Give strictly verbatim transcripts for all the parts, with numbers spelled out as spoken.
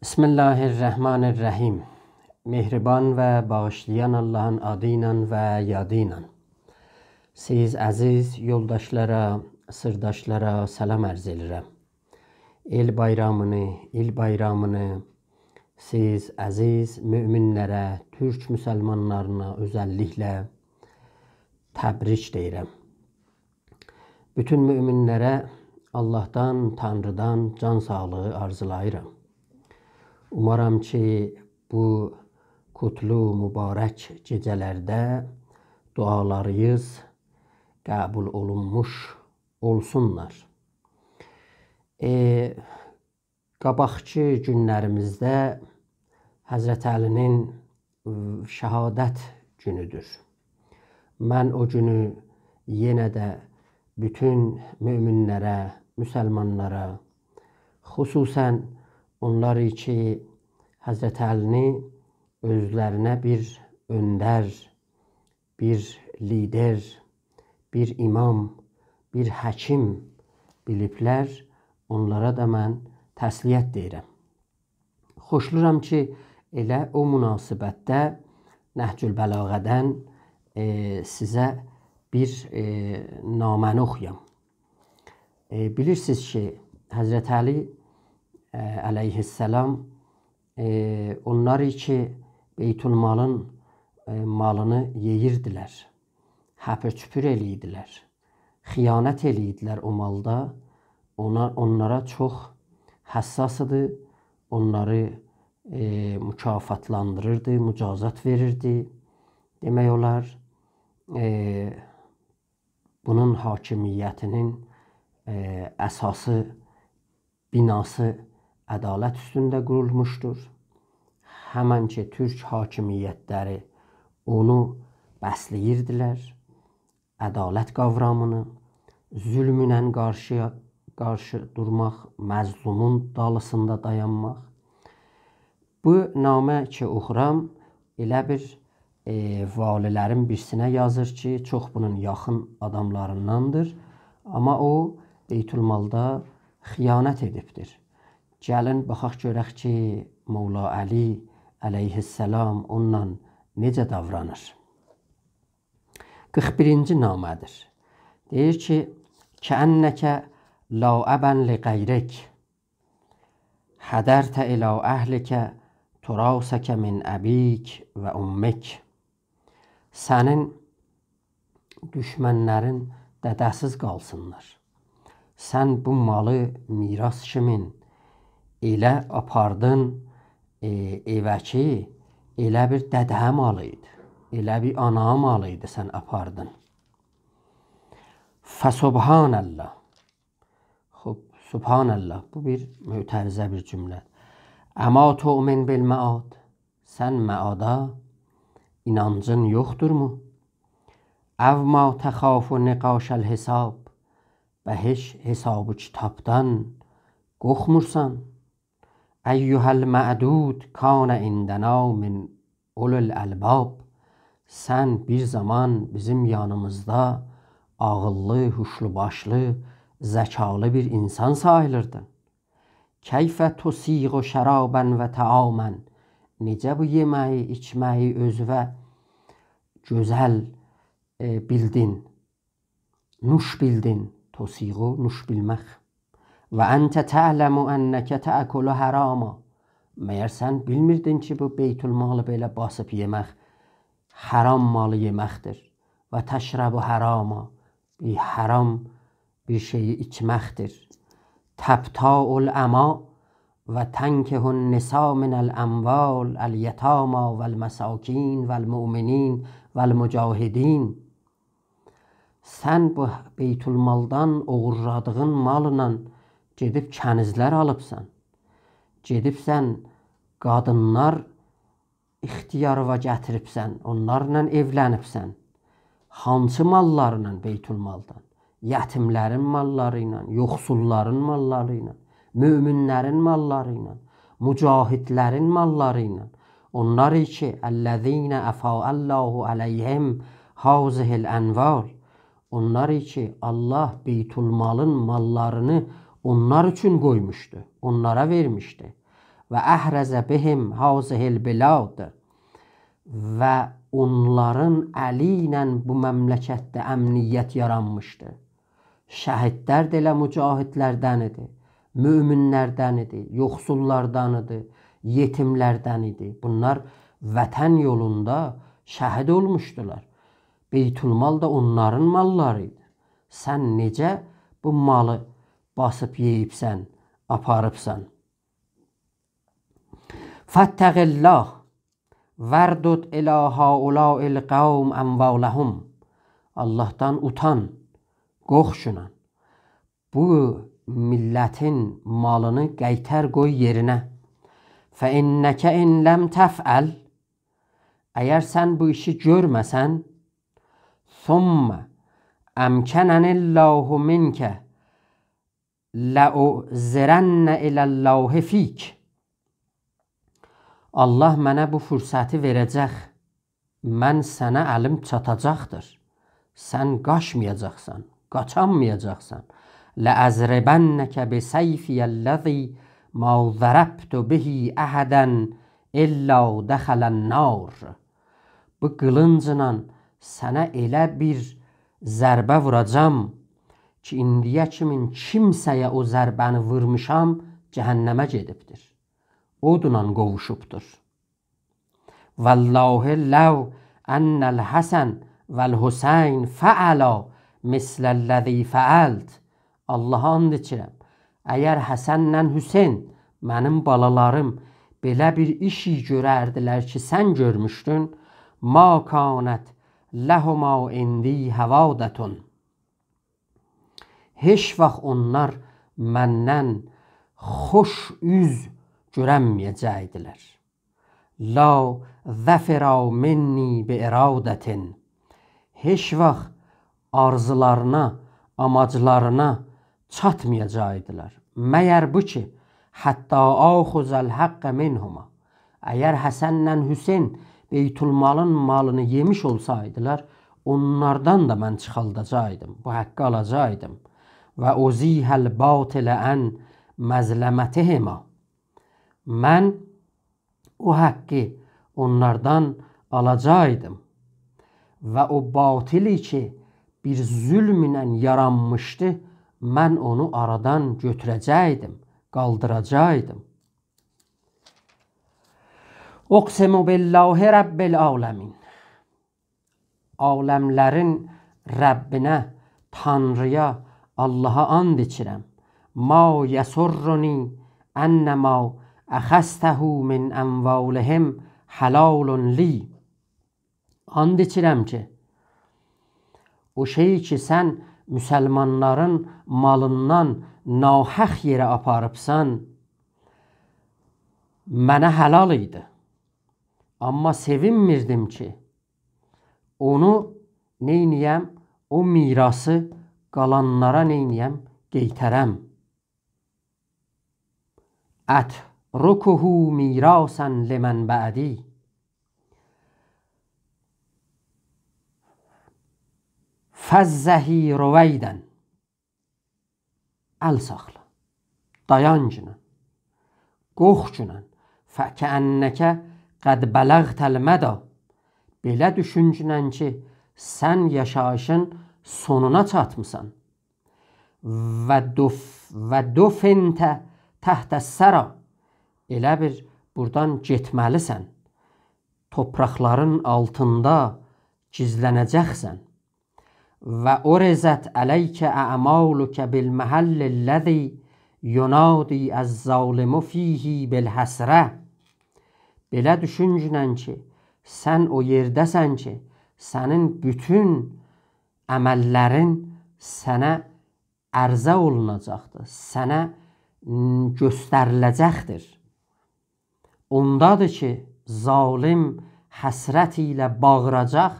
بسم الله الرحمن الرحیم. مهربان و باغیشلایان آللاهین آدی ایله و یادی ایله. سیز عزیز یولداشلارا، سیرداشلارا سلام عرض ائدیرم. ائل بایرامینی، ایل بایرامینی سیز عزیز مؤمنلره، تورک مسلمانلارینا اؤزللیکله تبریک دئییرم. بوتون مؤمنلره آللاهدان، تانریدان جان ساغلیغی آرزولاییرام. اومارام کی، بو قوتلو، مبارک گئجه‌لرده دعالارینیز قبول اولونموش اولسونلار. ائ، قاباقکی گونلریمیزده حضرت علی‌نین، م، شهادت گونودور. من او گونو یئنه ده بوتون مؤمنلره، مسلمانلارا، خصوصاً اونلار کی، حضرت علی‌نی اؤزلرینه بیر اؤندر، بیر لیدر، بیر امام، بیر حکیم بیلیبلر، اونلارا دا من تسلیت دئییرم. خوشلورام کی، ائله او مناسبتده نهج‌البلاغه‌دن، ائ، سیزه بیر، ائ، نامه‌نی اوخویام. ائ، بیلیرسینیز کی، حضرت علی، ائ، علیه‌السلام، ائ، اونلار کی، بیت‌المالین، ائ، مالینی یئییردیلر، هپیر-چوپور ائله‌ییردیلر، خیانت ائله‌ییردیلر او مالدا، اونا، اونلارا چوخ حساس ایدی، اونلاری، ائ، مکافاتلاندیریردی، مجازات وئریردی. دئمک اولار، ائ، بونون حاکمیتینین، ائ، اساسی، بناسی عدالت اوستونده قورولموشدور. همن کی، تورک حاکمیتلری اونو بسله‌ییردیلر، عدالت قاورامینی، ظلمونن قارشییا، قارشی دورماق، مظلومون دالیسیندا دایانماق. بو نامه کی اوخورام، ائله بیر، ائ، والی‌لرین بیریسینه یازیر کی، چوخ بونون یاخین آداملاریندان‌دیر. آمما او، بیت‌المالدا خیانت ائدیبدیر. گلین باخاق گؤرک کی، مولا علی علیه‌السلام اونونلا نئجه داورانیر. قیرخ بیرینجی نامه‌دیر. دئییر کی، «کأنک لا أبا لغیرک، هدرت إلی أهلک تراثک من أبیک و أمک.» سنین دوشمنلرین دده‌سیز قالسینلار. سن بو مالی میراث کیمین ائله آپاردین، ائ، ائوه کی، ائله بیر دده مالی ایدی، ائله بیر آنا مالی ایدی، سن آپاردین. فسبحان الله. خوب، سبحان الله، بو بیر معترضه بیر جمله. «أما تؤمن بالمعاد؟» سن معادا اینانجین یوخدورمو؟ «أو ما تخاف نقاش الحساب؟» به هئچ حساب و کیتابدان قورخمورسان؟ «أیها المعدود کان عندنا من أولی الألباب؟» سن بیر زامان بیزیم یانیمیزدا عاغیللی، هوشلو باشلی، ذکالی بیر اینسان ساییلیردین. «کیف تسیغ شرابا و طعاما؟» نئجه بو یئمه‌یی، ایچمه‌یی اؤزووه گؤزل، ائ، بیلدین؟ نوش بیلدین، تسیغ، نوش بیلمک. «و أنت تعلم أنک تأکل حراما؟» مگر سن بیلمیردین کی، بو بیت‌المالی بئله باسیب یئمک حرام مالی یئمکدیر؟ «و تشرب حراما»، بیر حرام بیر شئیی ایچمکدیر. «تبتاع الأماء و تنکح النساء من الأموال، الیتامی و المساکین و المؤمنین و المجاهدین.» سن بو بیت‌المالدان اوغورلادیغین ماللا گئدیب کنیزلر آلیبسان. گئدیبسن قادینلار اختیاریوا گتیریبسن، اونلارلا ائولنیبسن. هانسی ماللارلا بیت‌المالدان؟ یتیملرین ماللاری ایله، یوخسوللارین ماللاری ایله، مؤمنلرین ماللاری ایله، مجاهدلرین ماللاری ایله. اونلار کی، «الذین أفاء الله علیهم هذه الأموال». اونلار کی، الله بیت‌المالین ماللارینی اونلار اوچون قویموشدو، اونلارا وئرمیشدی. و أحرز بهم هذه البلاد. و اونلارین الی ایله بو مملکتده امنیت یارانمیشدی. شهیدلر ده ائله مجاهدلردن ایدی، مؤمنلردن ایدی، یوخسوللاردان ایدی، یتیملردن ایدی. بونلار وطن یولوندا شهید اولموشدولار. بیت‌المال دا اونلارین ماللاری ایدی. سن نئجه بو مالی باسیب یئییبسن، آپاریبسان؟ فاتق الله واردد إلی هؤلاء القوم أموالهم. آللاهدان اوتان، قورخ‌لا. بو میللتین مالینی قایتار قوی یئرینه. فإنک إن لم تفعل، اگر سن بو ایشی گؤرمه‌سن، ثم أمکننی الله منک لأعذرن إلی الله فیک. آللاه منه بو فرصتی وئره‌جک. من سنه الیم چاتاجاقدیر. سن قاچمایاجاقسان، قاچانمایاجاقسان. لأضربنک بسیفی الذی ما ضربت به أحدا إلا دخل النار. بو قیلینجلا سنه ائله بیر ضربه ووراجاغام کی، ایندیه کیمین کیمسه‌یه او ضربه‌نی وورموشام، جهنمه گئدیبدیر. اودونان قوووشوبدور. والله لو أن الحسن والحسین فعلا مثل الذی فعلت. آللاها آند ایچیرم، اگر حسنله حسین، منیم بالالاریم، بئله بیر ایشی گؤرردیلر کی، سن گؤرموشدون، ما کانت لهما عندی هوادة. هئچ واخت اونلار مندن خوش اوز گؤرنمه‌یه‌جکدیلر. لا ظفرا منی بإرادة. هئچ واخت آرزولارینا، آماجلارینا چاتمایاجاقدیلار. مگر بو کی، حتی آخذ الحق منهما. اگر حسنله حسین بیت‌المالین مالینی یئمیش اولسایدیلار، اونلاردان دا من چیخالداجاقدیم، بو حقی آلاجاقدیم. و أزیح الباطل عن مظلمتهما. من او حقی اونلاردان آلاجاقدیم. و او باطلی کی، بیر ظلم ایله یارانمیشدی، من اونو آرادان گؤتوره‌جکدیم، قالدیراجاقدیم. أقسم بالله رب العالمین. عالملرین ربّینه، تانرییا، آللاها آند ایچیرم. ما یسرّنی أنّ ما أخذته من أموالهم حلال لی. آند ایچیرم کی، او شئی کی، سن مسلمانلارین مالیندان ناحق یئره آپاریبسان، منه حلال ایدی. آمما سئوینمیردیم کی، اونو نئینییم، او میراثی قالانلارا نئینییم، قئیترم. أترکه میراثا لمن بعدی. فضّحی رویداً. ال ساخلا. دایانگینن. قورخگونن. فکأنّک قد بلغت المدی. بئله دوشونگینن کی، سن یاشاییشین سونونا چاتمیسان. و دف-، و دفنت تحت الثری. ائله بیل بورادان گئتمه‌لیسن. توپراقلارین آلتیندا گیزلنه‌جکسن. و عرضت علیک أعمالک بالمحل الذی ینادی الظالم فیه بالحسرة. بئله دوشونگینن کی، سن او یئرده‌سن کی، سنین بوتون عمللرین سنه عرضه اولوناجاقدیر، سنه، م، گؤستریله‌جکدیر. اوندادیر کی، ظالم حسرت ایله باغیراجاق،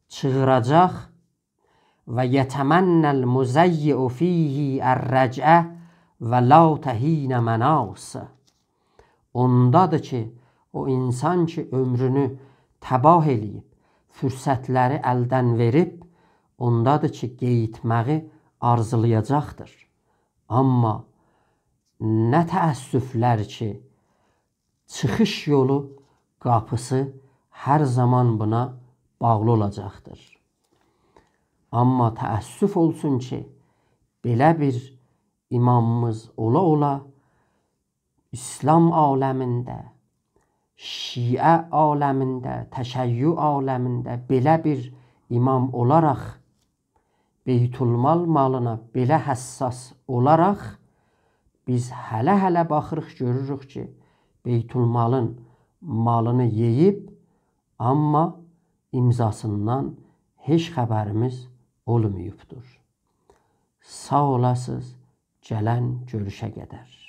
چیغیراجاق: و یتمنّی المضیّع فیه الرجعة و لا حین مناص. اوندادیر کی، او انسان کی، عؤمرونو تباه ائله‌ییب، فرصتلری الدن وئریب، اوندادیر کی، قئییتمه‌یی آرزولایاجاقدیر. آمما نه تأسفلر کی، چیخیش یولو، قاپیسی هر زامان بونا باغلی اولاجاقدیر. آمما تأسف اولسون کی، بئله بیر امامیمیز اولا-اولا ایسلام عالمینده، شیعه عالمینده، تشیع عالمینده بئله بیر امام اولاراق، بیت‌المال مالینا بئله حساس اولاراق، بیز هله-هله باخیریق، گؤروروک کی، بیت‌المالین مالینی یئییب، آمما امضاسیندان هئچ خبریمیز اولماییبدیر. ساغ اولاسینیز، گلن گؤروشه قدر.